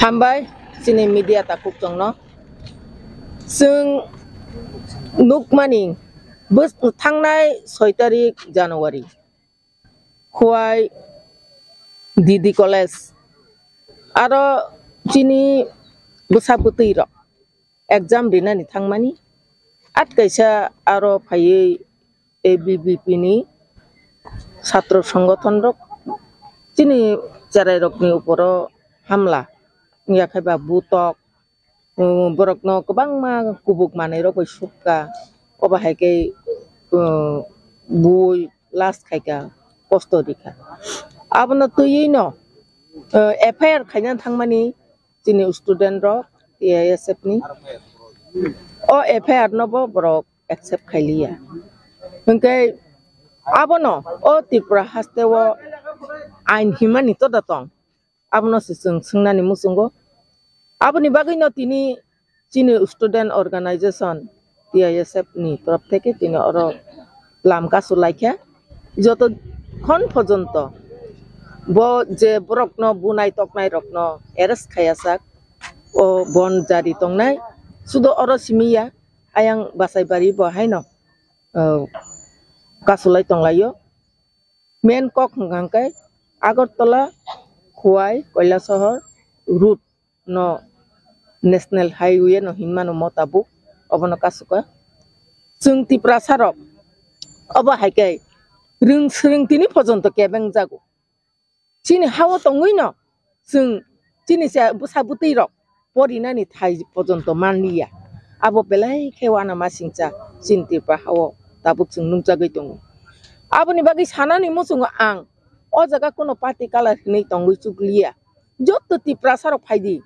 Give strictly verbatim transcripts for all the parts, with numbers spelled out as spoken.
Hambai chini media takhuk chongno. Chwng nukmani bwswk thangnai soi tarik January, Khowai D D College, aro chini bwsa bwtwi rok exam rinani thangmani, at kaisa aro phaiwi A B V P ni satro songothon rok chini cherai rokni uporo hamla wngya khe ba butok, um, borokno kwbangma kubuk manwi rok bai sukha, obo hai khe, um, bui last khaikha, kosto rikha. Abono twiwi no, uh, F I R khaina thangmani chini student rok T I S F ni. O F I R no bo borok accept khailiya. Hwnkhe abono o Tripura haste o ain himani toda tong. Abono se chwng swngnani muchungo. Aboni bagwi no tini chini student organization T I S F ni torof theke tini oro lam kasu laikha. Joto khon pojonto bo je borokno bunai toknai rokno arrest khayajak, o bon jari tongnai. Sudo oro simi ya, ayang Basaibari bo haino, o, kasulai tonglaio. Main kok hwnkha hwnkhe Agartala, Khowai, Kailasahar route no National Highway no hinmano mo tabuk, obono kasuka. Chwng Tiprasa rok obo hai khe rwng swrwng tini pojonto kebeng jago. Chini hao tongwi no chwng chini se bwsa bwtwi rok porinani thai pojonto manliya. Abo belai khe uanamasingcha chini Tripura hao tabuk chwng nukjagwi tongo. Aboni bagwi sanani muchungo ang o jaga kuno party colour hinwi tongwi chukliya. Jotto Tiprasa rok phaidi,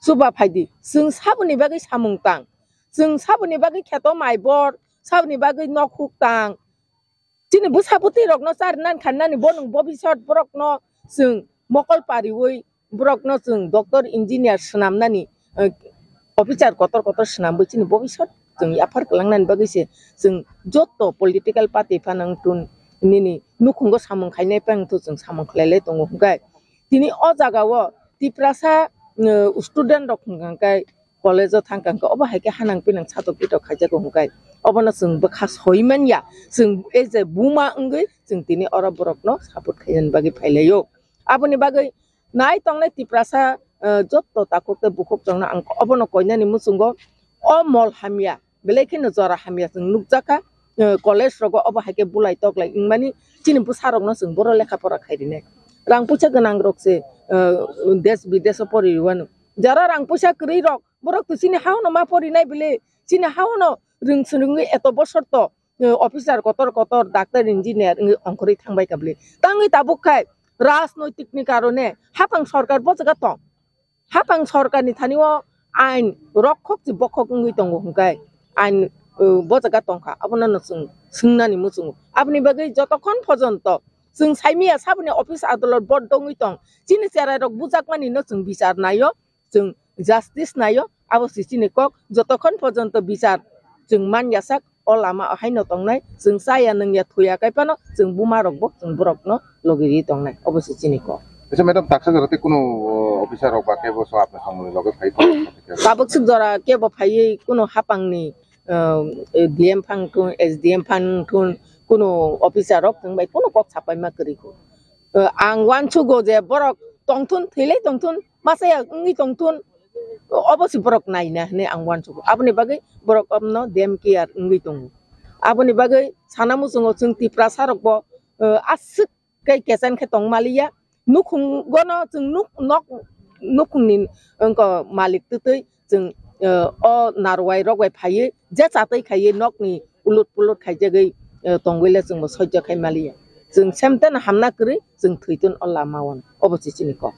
chuba phaidi, chwng saboni bagwi samung tang, chwng saboni bagwi kheto mai bor, saboni bagwi nok huk tang, chini bwsa bwtwi rokno charinani kharinani bo nwng bobisot borokno chwng mokol pariwi borokno chwng doctor engineer swnamnani, eh, officer kotor kotor swnamwi chini bobisot chwng yaphar kwlangnani bagwi se chwng jotto political party phano wngthun nini nukhungo samung khainai phano chwng samung khlailai tongo hwnkhe tini o jaga o Tiprasa, eh, student rok hwnkha hwnkhe college o thangkha hwnkhe obo hai khe hanang pinang satok pitok khaijago hwnkhe obono chwng bwkha soi manya, chwng as a buma wngwi chwng tini oro borokno support khainani bagwi phailaio. Aboni bagwi nai tongnai Tiprasa, eh, jotto takhuk tei bukhuk chongno ang obono koinani muchungo o mol hamya belai kheno jora hamya chwng nukjakha, eh, college rogo obo hai khe bulai toklai wngmani chini bwsa rokno chwng boro lekha pora khai rinai. Rang puisa gwnang rok se, eh, desh bidesh o pori rwano. Jara rang puisa kwrwi rok borok to chini hao no ma porinai bile, chini hao no rwng swrwngwi eto bosor to, eh, officer kotor kotor, doctor, engineer wngwi ongkhorwi thangbai kha bile. Tangwi tabuk khai rajnoitik ni karone hapang sorkar bo jaga tong. Hapang sorkarni thani o ain rokhok se bokhok wngwi tongo hwnkhe ain, uh, bo jaga tongkha, abono no chwng swngnani muchungo. Aboni bagwi jotokhon pojonto chwng saimanya saboni office adolot boddo wngwi tong, chini cherai rok bujakmani no chwng bichar naio, chwng justice naio, abo se chini kok. Jotokhon pojonto bichar chwng manya sak, o lama o haino tongnai, chwng chaya nungya thuya kaiphano chwng buma rokbo chwng borokno logi ri tongnai, obo se chini kok. Acha madam, taksa jora tei kuno, o, officer rok ba kebo so apna samung loge phai tongo? Tabuk swk jora kebo phaiwi kuno hapangni, um, D M phang thun, S D M phang thun, kuno officer rok chwng bai kuno kok sapai ma kwrwi kho. Eh, ang uansugo je borok tongthun, thwilai tongthun, masa ya wngwi tongthun, obo se borok naina hinwi ang uansugo. Aboni bagwi borok omno dem care wngwi tongo. Aboni bagwi sana muchungo chwng Tiprasa rokbo, eh, aswk khe kesan khe tong maliya. Nukhungono chwng nuk-, nok, nukhungni wngkha malik twtwi chwng, eh, o narwai rok bai phaiwi je chatwi khaiwi nokni ulut pulut khaijagwi, eh, tongwi le chwngbo sojjo khai maliya. Chwng semteno hamna kwrwi chwng thwitun o lama o, obo se chini kok.